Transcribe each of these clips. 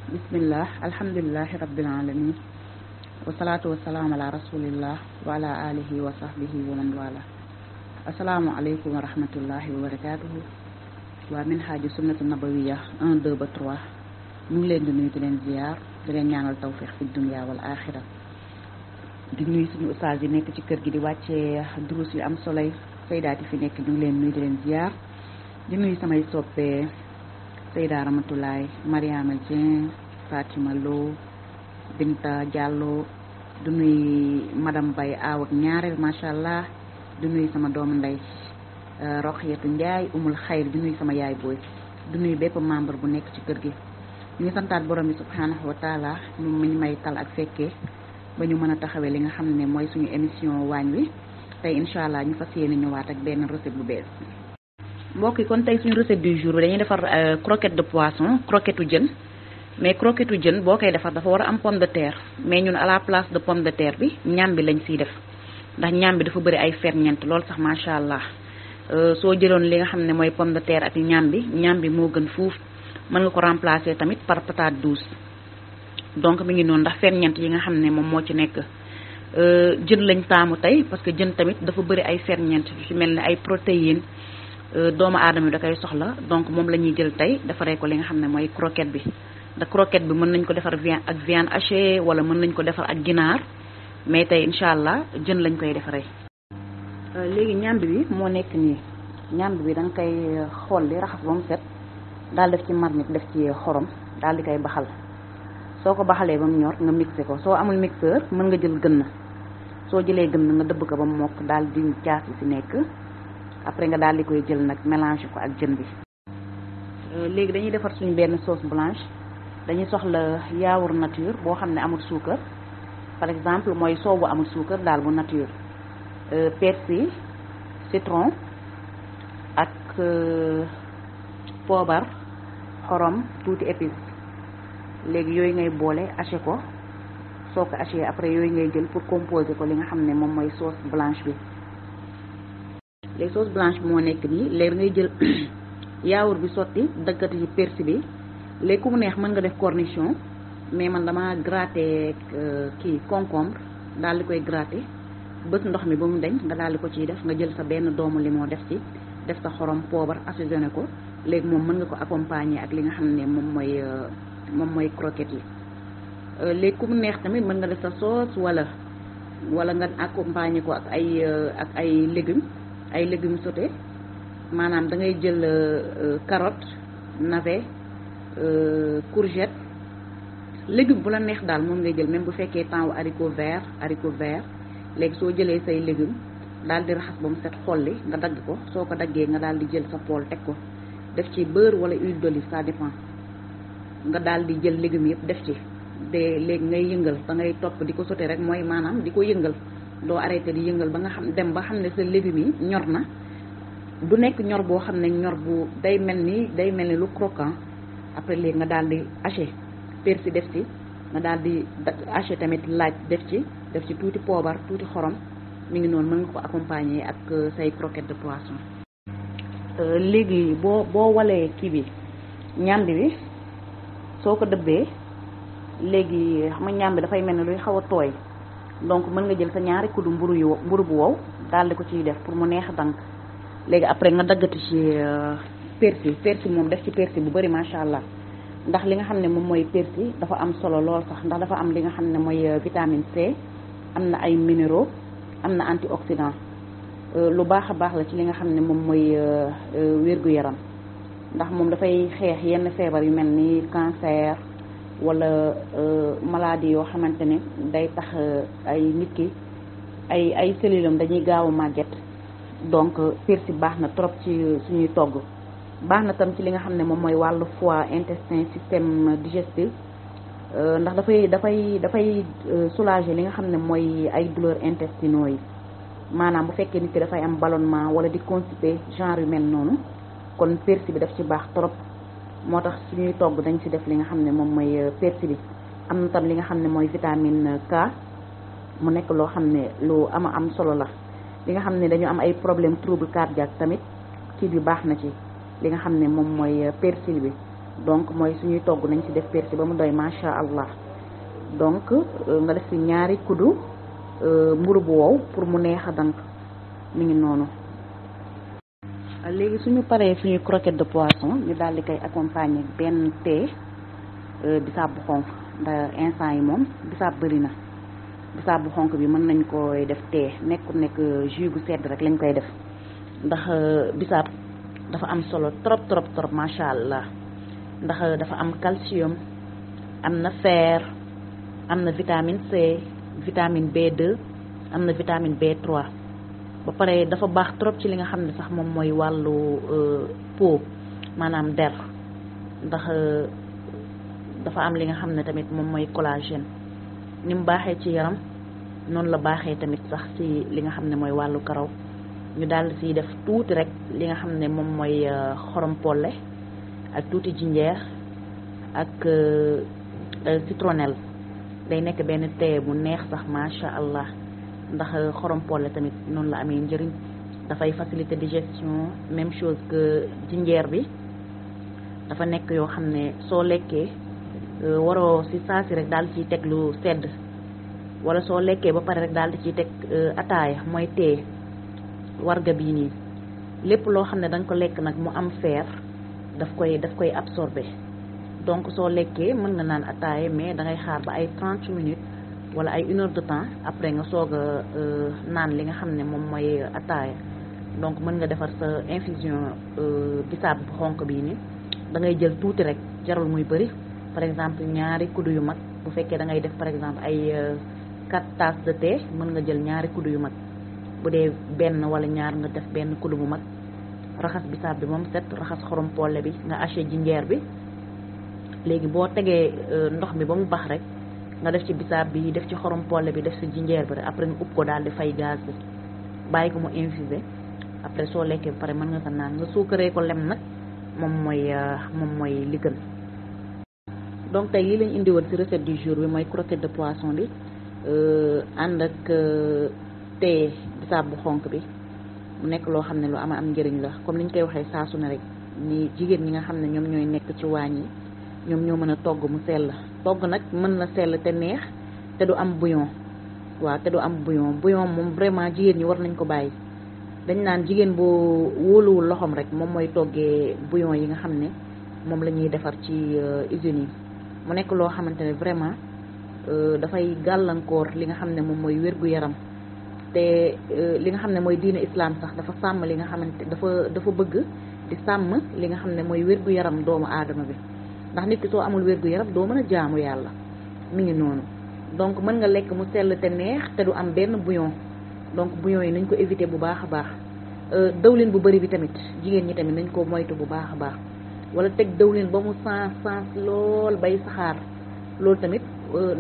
bismillah alhamdulillahi rabbil alamin wasalaatu wasalaamu ala rasulillah wa ala alihi wa sahbihi wa man wala asalaamu aleykum wa rahmatullahi wa barakatuhu waa Minhaju Sunnatu Nabawiya 1 2 ba 3 ñu ngi leen di nuyu di leen ziyaar di leen ñaanal tawfiq fi dunya wal axira di nuyu suñu ustaas yi nekk ci kër gi di wàccee durus yu am soloy saydaati fi nekk ñu ngi leen nuyu di leen ziyaar di nuyu samay soppee Seyda Ramatulaay Mariama Dieng Fatima Lo Binta Diallo du nuyu madame Baye Aw ak ñaareel macha allah du nuyu sama doomu ndey Roxiyatu Njaay umul xayr du nuyu sama yaay booy du nuyu bépp membre bu nekk ci kër gi ñu ngi santaat borom bi subhanahu wa taala ñu may tal ak fekkee ba ñu mën a taxawee li nga xam ne mooy suñu émission waañ wi tey incha allah ñu fas yéene ñëwaat ak benn recette bu bees. mbokk yi kon tey suñu recette du jour bi dañuy defar croquette de poisson croquette u jën mais croquette u jën boo koy defar dafa war a am pomme de terre mais ñun à la place de pomme de terre bi ñaam bi lañ siy def ndax ñaam bi dafa bëri ay ferñeent loolu sax macha allah soo jëloon li nga xam ne mooy pomme de terre ak ñaam bi moo gën fuuf mën nga ko remplacer tamit par patate douce donc mi ngi noonu ndax ferñeent yi nga xam ne moom moo ci nekk jën lañ taamu tey parce que jën tamit dafa bëri ay ferñeent yu ci mel ne ay protéines doomu aadama yi da koy soxla donc moom la ñuy jël tey defaree ko li nga xam ne mooy croquette bi ndax croquette bi mën nañ ko defar ak viande hachée wala mën nañ ko defar ak ginaar mais tey incha allah jën lañ koy defaree. léegi ñàmbi bi moo nekk nii ñàmbi bi da nga koy xolli raxas ba mu set daal def ci marmite def ci xorom daal di koy baxal soo ko baxalee ba mu ñor nga mixé ko soo amul mixeur mën nga jël gën soo jëlee gën nga dëbb ko ba mu mokk daal di caas bi ci nekk. après nga daal di koy jël nag mélange ko ak jën bi. léegi dañuy defar suñu benn sauce blanche dañuy soxla yaourt nature boo xam ne amul suukar par exemple mooy soow bu amul suukar daal bu nature persil citron ak poobar xorom tuuti épice léegi yooyu ngay boole haché ko soo ko haché après yooyu ngay jël pour composer ko li nga xam ne moom mooy sauce blanche bi. léegi sauce blanche bi moo nekk nii léegi ngay jël yaourt bi sotti daggati ci persil bi léegi ku mu neex mën nga def cornichon mais man dama gratter kii concombre daal di koy gratter bës ndox mi ba mu deñ nga daal di ko ciy def nga jël sa benn doomu limon def ci def sa xorom poobar assaisonné ko léegi moom mën nga ko accompagner ak li nga xam ne moom mooy croquette yi. léegi ku mu neex tamit mën nga def sa sauce wala nga accompagner ko ak ay légumes sautés maanaam da ngay jël carotte navet courgette légume bu la neex daal moom ngay jël même bu fekkee temps wu haricot vert léegi soo jëlee say légumes daal di raxas ba mu set xolli nga dagg ko soo ko daggee nga daal di jël sa poêle teg ko def ci beurre wala huile d'olive ça dépend nga daal di jël légumes yëpp def ci de léegi ngay yëngal da ngay topp di ko sauté rek mooy maanaam di ko yëngal doo arrêté di yëngal ba nga xam dem ba xam ne sa légumes yi ñor na du nekk ñor boo xam ne ñor bu day mel ni lu croquant après léegi nga daal di haché persil def ci nga daal di haché tamit laaj def ci tuuti poobar tuuti xorom mi ngi noonu mën nga ko accompagner ak say croquette de poisson. léegi boo walee kii bi ñàmbi bi soo ko dëbbee léegi xam nga ñàmbi dafay mel ne luy xaw a tooy. donc mën nga jël sa ñaari kuddu mburu bu wow daal di ko ciy def pour mu neex dank léegi après nga daggati ci persil moom def ci persil bu bari macha allah ndax li nga xam ne moom mooy persil dafa am solo lool sax ndax dafa am li nga xam ne mooy vitamine C am na ay minéraux am na antioxydant lu baax a baax la ci li nga xam ne moom mooy wér-gu-yaram ndax moom dafay xeex yenn feebar yu mel ni cancer wala maladie yoo xamante ne day tax ay nit ki ay cellules am dañuy gaaw a màgget donc persil baax na trop ci suñuy togg baax na tam ci li nga xam ne moom mooy wàllu foie intestin système digestif ndax dafay soulager li nga xam ne mooy ay douleurs intestinaux yi maanaam bu fekkee nit ki dafay am ballonnement wala di constipé genre yu mel noonu kon persil bi daf ci baax trop. moo tax suñuy togg dañ ci def li nga xam ne moom mooy persil bi am na tam li nga xam ne mooy vitamine K mu nekk loo xam ne lu am solo la li nga xam ne dañu am ay problème trouble cardiaque tamit kii bi baax na ci li nga xam ne moom mooy persil bi donc mooy suñuy togg nañ ci def persil ba mu doy macha allah. donc nga def ci ñaari kuddu mburu bu wow pour mu neex a dank mi ngi noonu. léegi suñu paree suñu croquette de poisson ñu daal di koy accompagner benn thé bisaab bu xonk ndax instant yi moom bisaab bëri na. bisaab bu xonk bi mën nañ koy def thé nekk jus bu sedd rek lañ koy def ndax bisaab dafa am solo trop trop trop macha allah ndax dafa am calcium am na fer am na vitamine C vitamine B2 am na vitamine B3 ba pare dafa baax trop ci li nga xam ne sax moom mooy wàllu peau maanaam der ndax dafa am li nga xam ne tamit moom mooy collagène ni mu baaxee ci yaram noonu la baaxee tamit sax ci li nga xam ne mooy wàllu karaw ñu daal siy def tuuti rek li nga xam ne moom mooy xorom polle ak tuuti jinjeer ak citronnelle day nekk benn thé bu neex sax macha allah ndax xorom polle tamit noonu la amee njëriñ dafay faciliter digestion même chose que jinjeer bi dafa nekk yoo xam ne soo lekkee waroo si saa si rek daal di ciy teg lu sedd wala soo lekkee ba pare rek daal di ciy teg ataaya mooy thé warga bii nii lépp loo xam ne da nga ko lekk nag mu am fer daf koy absorber donc soo lekkee mën nga naan ataaya mais da ngay xaar ba ay 30 minutes wala ay 1 heure de temps après nga soog a naan li nga xam ne moom mooy ataaya donc mën nga defar sa infusion bisaab bu xonk bii nii da ngay jël tuuti rek jarul muy bëri par exemple ñaari kuddu yu mag bu fekkee da ngay def par exemple ay 4 tasses de thé mën nga jël ñaari kuddu yu mag bu dee benn wala ñaar nga def benn kuddu bu mag raxas bisaab bi moom set raxas xorom polle bi nga haché jinjeer bi léegi boo tegee ndox mi ba mu bax rek nga def ci bisaab bi def ci xorom polle bi def ci jinjeer bi rek après nga upp ko daal di fay gaz bi bàyyi ko mu infuser après soo lekkee ba pare mën nga ko naan nga suukaree ko lem nag moom mooy li gën. donc tey lii lañ indi woon ci recette du jour bi mooy croquette de poisson bi ànd ak thé bisaab bu xonk bi mu nekk loo xam ne lu am njëriñ la comme ni ñu koy waxee saa su ne rek ni jigéen ñi nga xam ne ñoom ñooy nekk ci waañ yi ñoom ñoo mën a togg mu sell togg nag mën na sell te neex te du am bouillon waaw te du am bouillon moom vraiment jigéen ñi war nañ ko bàyyi dañ naan jigéen boo wóoluwul loxoom rek moom mooy toggee bouillon yi nga xam ne moom la ñuy defar ci usines yi mu nekk loo xamante ne vraiment dafay gàllankoor li nga xam ne moom mooy wér-gu-yaram te li nga xam ne mooy diine islam sax dafa sàmm li nga xamante dafa bëgg di sàmm li nga xam ne mooy wér-gu-yaram doomu aadama bi ndax nit ki soo amul wér-gu-yaram doo mën a jaamu yàlla mi ngi noonu donc mën nga lekk mu sell te neex te du am benn bouillon donc bouillon yi nañ ko éviter bu baax a baax dawlin bu bëri bi tamit jigéen ñi tamit nañ ko moytu bu baax a baax wala teg dawlin ba mu sens lool bay saxaar loolu tamit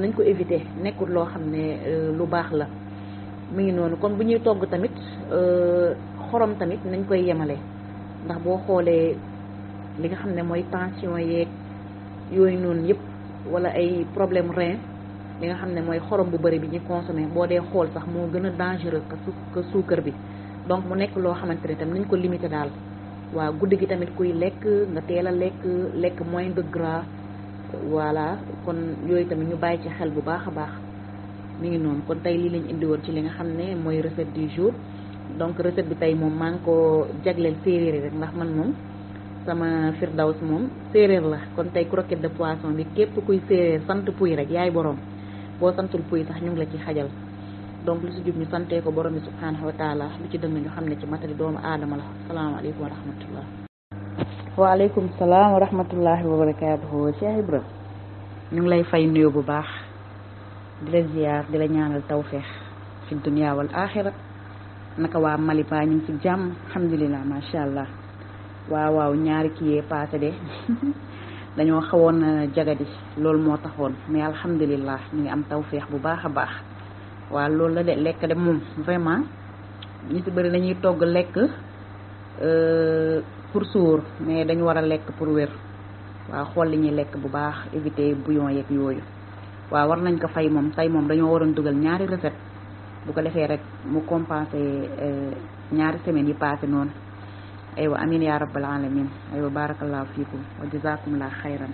nañ ko éviter nekkul loo xam ne lu baax la mi ngi noonu kon bu ñuy togg tamit xorom tamit nañ koy yemale ndax boo xoolee li nga xam ne mooy tension yeeg yooyu noonu yëpp wala ay problème rein li nga xam ne mooy xorom bu bëri bi ñu consommé boo dee xool sax moo gën a dangereux que suukar bi donc mu nekk loo xamante ne tamit nañ ko limité daal waaw guddi gi tamit kuy lekk nga teel a lekk moins de gras voilà kon yooyu tamit ñu bàyyi ci xel bu baax a baax mi ngi noonu kon tey lii lañ indi woon ci li nga xam ne mooy recette du jour donc recette bi tey moom maa ngi ko jagleel séeréer yi rek ndax man moom sama firdaws moom séeréer la kon tey croquette de poisson bi képp kuy séeréer sant puy rek yaay borom boo santul puy sax ñu ngi la ci xajal donc lu si jub ñu santee ko borom bi subhanahu wa taala lu ci dëng ñu xam ne ci matali doomu aadama la salaamaaleykum wa rahmatullah waaleykum salaam wa rahmatullahi wa barakatuhu Cheikh Ibra ñu ngi lay fay nuyu bu baax di la ziyaar di la ñaanal tawfeex fi dunya wal axira naka waa Mali ba ñu ngi ci jàmm alhamdulilah macha allah waaw ñaari kii yee paase de dañoo xawoon jagadi loolu moo taxoon mais alhamdulilah ñu ngi am tawfeex bu baax a baax waaw loolu la de lekk de moom vraiment ñu ci bëri dañuy togg lekk pour suur mais dañu war a lekk pour wér waaw xool li ñuy lekk bu baax éviter bouillon yeeg yooyu waaw war nañ ko fay moom tey moom dañoo waroon dugal ñaari recette bu ko defee rek mu compenser ñaari semaines yi passé noonu aywa amin ya rabbal alamin aywa barakallahu fiikum wa jazakumullah xayran